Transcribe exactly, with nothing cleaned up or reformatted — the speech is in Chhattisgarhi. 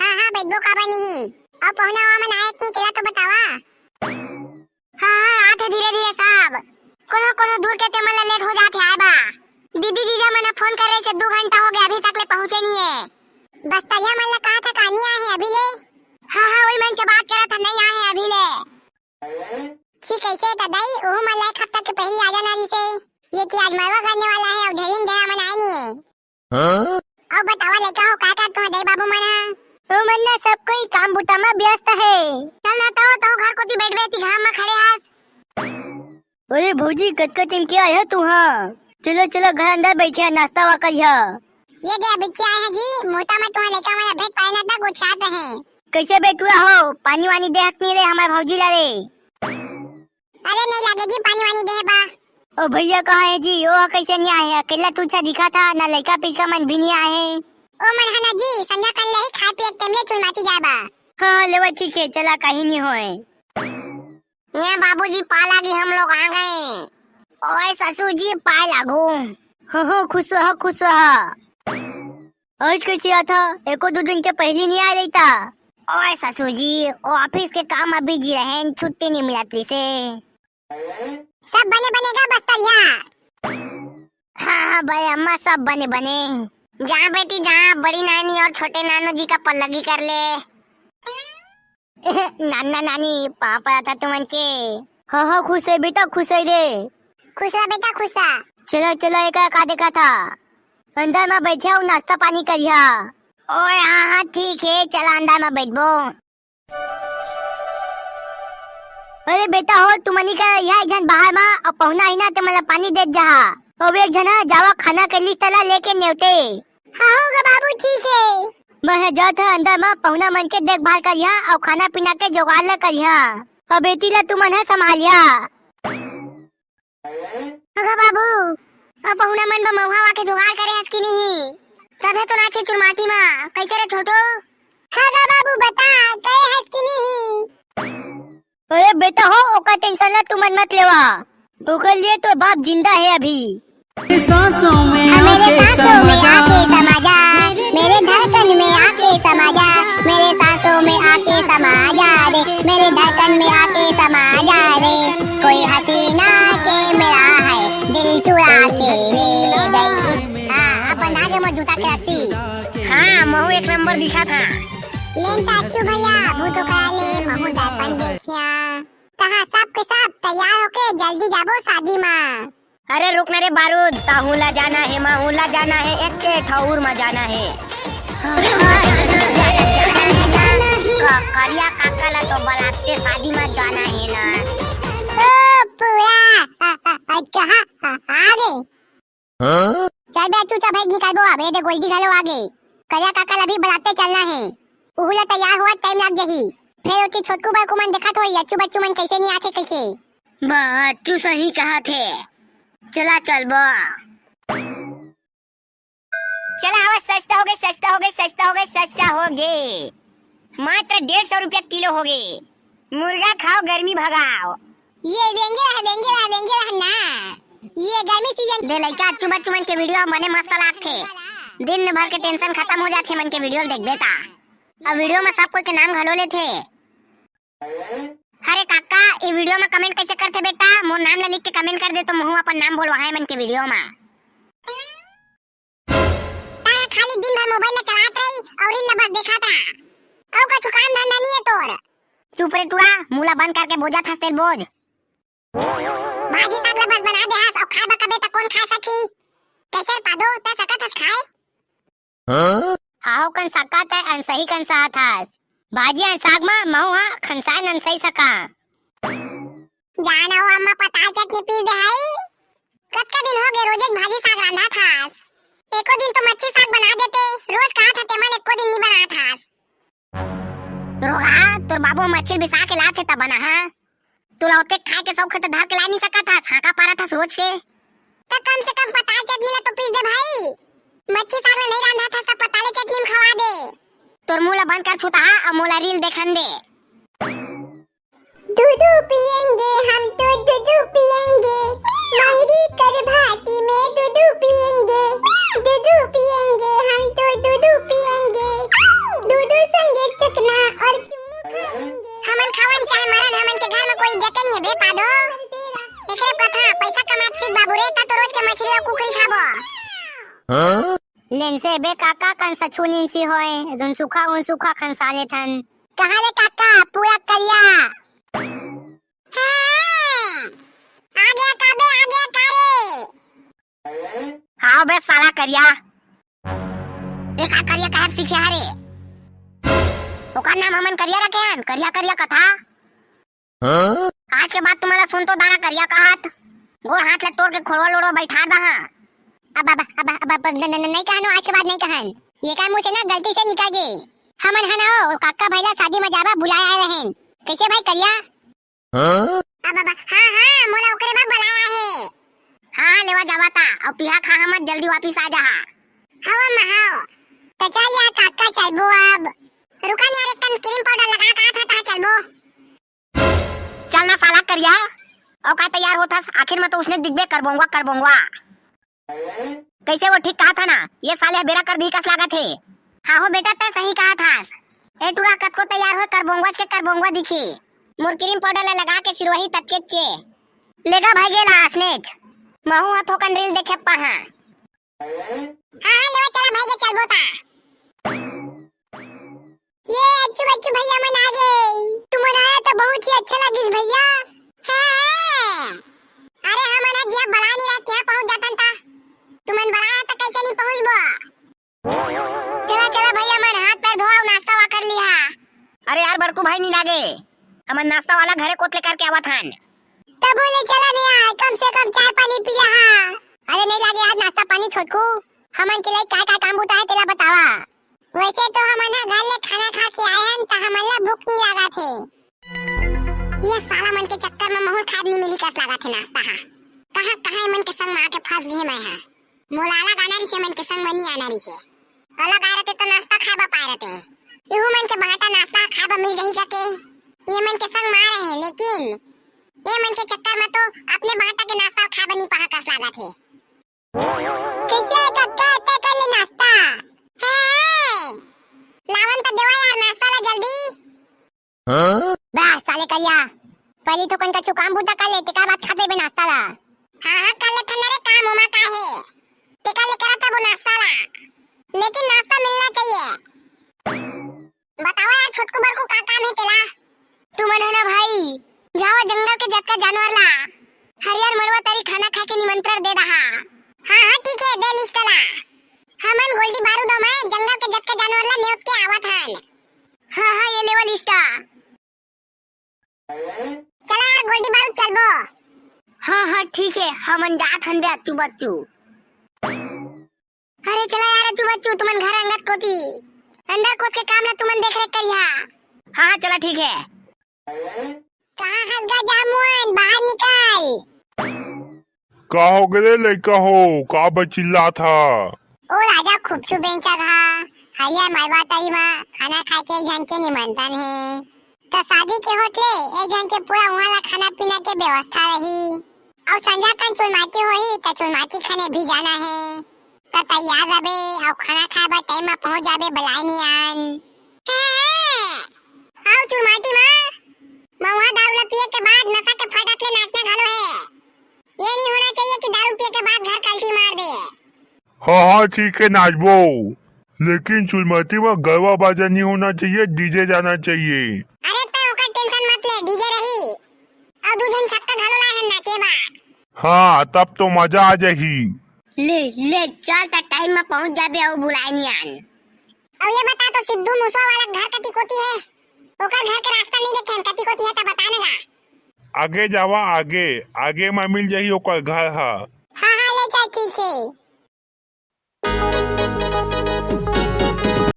हाँ, हाँ, बइठबो, काबर नहीं। अउ पहुना हुआ मन आए कि नहीं, तेला तो बतावा। हाँ, हाँ, आथे धीरे-धीरे सब। कोनो, कोनो दूर के ते मन ला लेट हो जाथे आए बा। दीदी, जीजा मन ह फोन करे से दू घंटा हो गया, अभी तक ले पहुँचे नहीं है। बस्तरिया मन ला कहा था, का नहीं आए हैं अभी ले? हाँ, हाँ, वही मन के बात करत था, नहीं आए हैं अभी ले। ठीक, ऐसे तो दाई, ओहू मन ला एक हफ्ता के पहली आ जाना रहिसे। ये कि आज मरवा करने वाला है, अउ ढेरिन देहा मन आए नहीं है। हाँ? अउ बतावा लइका हो, का करत हो दाई बाबू मन ह? ओ मन ना सब कोई काम बूता म व्यस्त हे। चल ना तो, तो घर कोती बैठ बैठी घाम म खड़े हस। अरे भौजी, कतका दिन के आए हो तू? हाँ, चलो चलो, घर अंदर बैठे, नाश्ता वा करिहा। ये दे बिच्चे आए हैं जी, मोटा में तुहा लइका मन भेंट पाए ना तक उठियात रहे। कैसे बेटुआ हो, पानी वानी दे हक नहीं रे हमारे भौजी ला रे। अरे नहीं लागे जी, पानी वानी देहे बा। ओ भैया कहाँ है जी? ओ कैसे नहीं आए? अकेला तू छा दिखा था, ना लइका पिचका मन भी नहीं आए हैं। ओ मन है ना जी, संध्या कर ले ही, खाए पिए के टाइम ले चुलमाटी जाए बा। हाँ, लेवा ठीक है, चला कहीं नहीं होए। ये बाबूजी, पाय लागी, हम लोग आ गए। ओए ससुर जी, पाय लागू। हो हो, खुश रहा, खुश रहा। आज कैसे आता? एको दो दिन के पहली नहीं आ रही था। ओए ससुर जी, वो ऑफिस के काम में बिजी रहे, छुट्टी नहीं मिलत रहिसे। सब बने बने गा बस्तरिया? हाँ, हाँ, बड़े अम्मा, सब बने बने। जा बेटी जा, बड़ी नानी और छोटे नानू जी का पल्लगी कर ले। नाना नानी, पाँव परत हा तुमन के। हाँ, हाँ, खुश है बेटा, खुश है रे। खुश रह बेटा, खुश रह। चला, चला, एका का देखा था? अंदर में बैठे हो, नाश्ता पानी करिहा। ओए, हाँ, हाँ, ठीक है, चला अंदर में बैठबो। अरे बेटा हो, तुमनी का यहाँ एक झन बाहर मा अउ पहुना ही ना, ते मन ला पानी देत जाहा। अउ एक झन ह जावा खाना के लिस्ट ला लेके नेवते। हाँ हो गा बाबू, ठीक है। मैं ह जात ह अंदर मा पहुना मन के देखभाल करिहा अउ खाना पीना के जुगाड़ ला करिहा। अउ बेटी ला तुमन ह संभालिहा। अगा बाबू, अब पहुना मन बर महुआ वा के जुगाड़ करे हस कि नहीं? तभे तो नाचे चुरमाटी मा। कैसे रे छोटू? हाँ गा बाबू, बता, करे हस कि नहीं? अरे बेटा हो, ओकर टेंशन ला तुमन मत लेवा, ओकर लिए तो बाप जिंदा है अभी। सांसों में हाँ, मेरे आके सांसों में समा जा। आके समा जा, मेरे धड़कन में आके समा जा, मेरे सांसों में आके समा जा रे, मेरे धड़कन में आके समा जा रे। कोई हसीना के मेरा है दिल चुरा के ले गई। हाँ, अपन धागे में जूता के रस्सी। हाँ, महू एक नंबर दिखा था। लेन ताचू भैया, भूतो करा ले, महू दर्पण देखिया। कहाँ सब के सब तैयार होके जल्दी जाबो शादी मा। अरे रुक ना रे बारूद, ताहू ला जाना है, महू ला जाना है, एक के ठौर मा जाना है। क-, करिया काका ला तो बलाते शादी मा जाना है ना। ओ, पूरा, अ, अ, अ, कहाँ, अ, आ गए? हाँ? चल बे, चुपचाप भाई निकालबो अब, ए दे गोल्डी घलो आ गे। करिया काका ला भी बलाते चलना है। उहू ला तैयार होवत टाइम लाग जही। फेर ओती छोटकू बड़कू मन देखत होई, अच्चू बच्चू मन कैसे नहीं आथे कहिके। बा, अच्चू सही कहा थे। चला चलबो। चला आवा, सस्ता हो गे, सस्ता हो गे, सस्ता हो गे, सस्ता हो गे। मात्र डेढ़ सौ रुपया किलो हो गे। मुर्गा खाओ, गर्मी भगाओ। ये रेंगे रहा, रेंगे रहा, रेंगे रहा ना। ये गर्मी सीजन। दे लइका, अच्चू बच्चू मन के वीडियो बने मस्त लागथे। दिन भर के टेंशन खत्म हो जाथे मन के वीडियो देखबे ता। अब वीडियो में सब कोई के नाम घलो लेथे। अरे काका, ये वीडियो में कमेंट कैसे करथे बेटा? मोर नाम ला लिख के कमेंट कर दे तो महू अपन नाम बोलवाहूं मन के वीडियो में। तारा खाली दिन भर मोबाइल ला चलात रही अउ रील ला बस देखात रहा। अउ कछु काम धंधा नहीं है तोर। चुप रे टुरा, मुंह ला बंद करके बोजत हस तेल बोज। भाजी साग ला बस बना दे हस अउ खाए बर कबे त कोन खा सकी? कैसे रे पादो, तै सकत हस खाए? हाँ? हाहो कन सकत है, अनसही कन सहत हस। भाजी अन साग मा महू हा खनसाय ननसही सका। जाना हो अम्मा, पताल चटनी पीस दे हई। कतका दिन हो गए रोजेच भाजी साग रांधा थास। एको दिन तो मच्छी साग बना देते, रोज कहा था तेमन एको दिन नहीं बना थास। रोगा, तोर बाबू मच्छी बिसा के लाथे तब बना हा। तोला ओते खाए के शौक है तो धर के ला नहीं सकत हस, हाका पारत हस रोज के। त कम से कम पताल चटनी ला तो पीस दे भाई। मच्छी साग ला नहीं रांधा थास त पताले चटनी में खवा दे। तोर मुंह ला बंद कर छूता हा, अब मोला रील देखन दे। दूधू पिएंगे हम तो, दूधू पिएंगे। मंगरी कर भाती में दूधू पिएंगे, दूधू पिएंगे हम तो, दूधू पिएंगे। दूधू संग से बे काका कन सछू निंसी होय, धुन सुखा उन सुखा खन साले थन। कहाँ रे काका, पूरा करिया? हाँ, आ गया का बे, आ गया का रे? हाव बे साला करिया। ए का करिया कहे सीखे हरे? ओकर नाम हमन करिया रखे हन, करिया करिया कथा। हाँ? आज के बाद तुम्हारा सुन तो दाना करिया कहत, गोड़ हाथ ला तोड़ के खोड़वा लोड़वा बैठा दहा। अब, अब, अब, अब, अब, न, न, न, नहीं कहनो, आज के बाद नहीं कहन। ये का मुंह से ना गलती से निकल गए। हमन हन हो, काका भाई ला शादी में जाबा बुलाए आए रहेन। कैसे भाई करिया? हाँ? अब, अब, हाँ, हाँ, मोला ओकरे बर बुलाया है। हाँ, हाँ, लेवा जावा ता, और पिहा खा हमन जल्दी वापिस आ जाहा। हवा में हाव। तो चल यार काका चलबो अब। रुका नहीं यार, एक कन क्रीम पाउडर लगा का था, ता चलबो। चल ना साला करिया, अउ का तैयार होत हस? आखिर में तो उसने दिखबे करबोंगवा, करबोंगवा। कैसे वो ठीक कहा था ना, ये साले बेरा कर दी कस लागत हे। हाँ हो बेटा, तै सही कहा थास। ए टूरा कतको तैयार हो, करबोंगवा के करबोंगवा दिखी। मोर क्रीम पाउडर ला लगा के सिरवही ततके चे। लेगा भाई गेला असनेच। महू हा थोकन रील देखे पाहा। हाँ, हाँ, लेवा चला भाई के चलबो ता। ये अच्छू बच्चू भैया मन आ गए। तुमन आया तो बहुत ही अच्छा लगिस भैया। हाँ, हाँ। अरे हमन आज यहाँ बला नहीं रहते, यहाँ पहुँच जातन ता। तुमन बला है तो कैसे नहीं पहुँचबो? चला, चला भैया मन हाथ पैर धोआ, नाश्ता वा कर लिहा। अरे यार बड़कू भाई नहीं लागे, हमन नाश्ता वाला घरे कोत ले करके आवत हन। तबो ले चला नहीं आए, कम से कम चाय पानी पी लहा। अरे नहीं लागे आज नाश्ता पानी छोटकू, हमन के लिए काय काय काम बूता है तेला बतावा। वैसे तो हमन ह घर ले खाना खा के आए हन, त हमन ला भूख नहीं लागत हे। ये साला मन के चक्कर में महूर खाद नहीं मिली कस लागत हे नाश्ता हा। कहाँ कहाँ मन के संग में आके फंस गए मैं हा। मोला अलग आना रिसे, मन के संग में नहीं आना रिसे। अलग आए रहते तो नाश्ता खाबा पाए रहते। इहू मन के बांटा नाश्ता खाबा मिल जाही करके ये मन के संग में आ रहे, लेकिन ये मन के चक्कर में तो अपने बांटा के नाश्ता खाबा नहीं पहा कस लागत हे। कैसे है कक्का, तय कर ले नाश्ता। हे, हे, लावन तो देवा यार नाश्ता ला जल्दी। हाँ? बा, साले करिया, पहली तो कन कछु काम बूता कर ले, तेकर बाद खाते बे नाश्ता ला। हाँ, हाँ, कर ले थन रे काम, ओमा का हे? तेकर ले करत हबो नाश्ता ला। लेकिन नाश्ता मिलना चाहिए। बतावा यार, छोटकू बड़कू का काम हे तेला? तुमन ह ना भाई, जावा जंगल के जतका जानवर ला हरियर मड़वा तरी खाना खाए के निमंत्रण दे दहा। हाँ, हाँ, ठीक हे, दे लिस्ट ला। हमन गोल्डी बारूद अउ मैं जंगल के जतका जानवर ला नेवत के आवत हन। हाँ, हाँ, ये लेवा लिस्ट। चला यार, गोल्डी बारूद चलबो। हाँ, हाँ, ठीक हे, हमन जात हन बे अच्छू बच्चू। अरे चला यार अच्छू बच्चू, तुमन घर अंगत कोती अंदर कोत के काम ला तुमन देख रेख करिहा। हाँ, हाँ, चला ठीक हे। कहाँ हस गा जामुन, बाहर निकल। का हो गे रे लइका हो, का बर चिल्लात हा? ओ राजा खूबसू बेंचा घा, हरियर मरवा तरी मा खाना खाए के एक झन के निमंत्रण हे। त शादी के होत ले एक झन के पूरा उहाँ ला खाना पीना के व्यवस्था रही। अउ संझा कन चुलमाटी होही, त चुलमाटी खने भी जाना हे। त तैयार रबे, अउ खाना खाए बर टाइम मा पहुँच जाबे, बलाए नी आन। हे, हे, अउ चुलमाटी मा महुआ दारू ला पिए के बाद नशा के फटक ले नाचना घलो हे। ये नहीं होना चाहिए कि दारू पिए के बाद घर कल्टी मार दे। हाँ, हाँ, ठीक हे, नाचबो। लेकिन चुलमाटी मा गरबा बाजा नहीं होना चाहिए, डीजे जाना चाहिए। अरे, तै ओकर टेंशन मत ले, डीजे रही। अउ दू झन छक्का घलो लाए हन नाचे बर। हाँ, तब तो मजा आ जाही। ले, ले, चल त टाइम मा पहुँच जाबे अउ बुलाए नी आन। अउ ये बता तो सिद्धू मूसवा वाला घर कति कोती हे? ओकर घर के रास्ता नहीं देखे हन, कति कोती हे त बता न गा। आगे जावा आगे, आगे मा मिल जाही ओकर घर हा। हाँ, हाँ, ले चल, ठीक हे।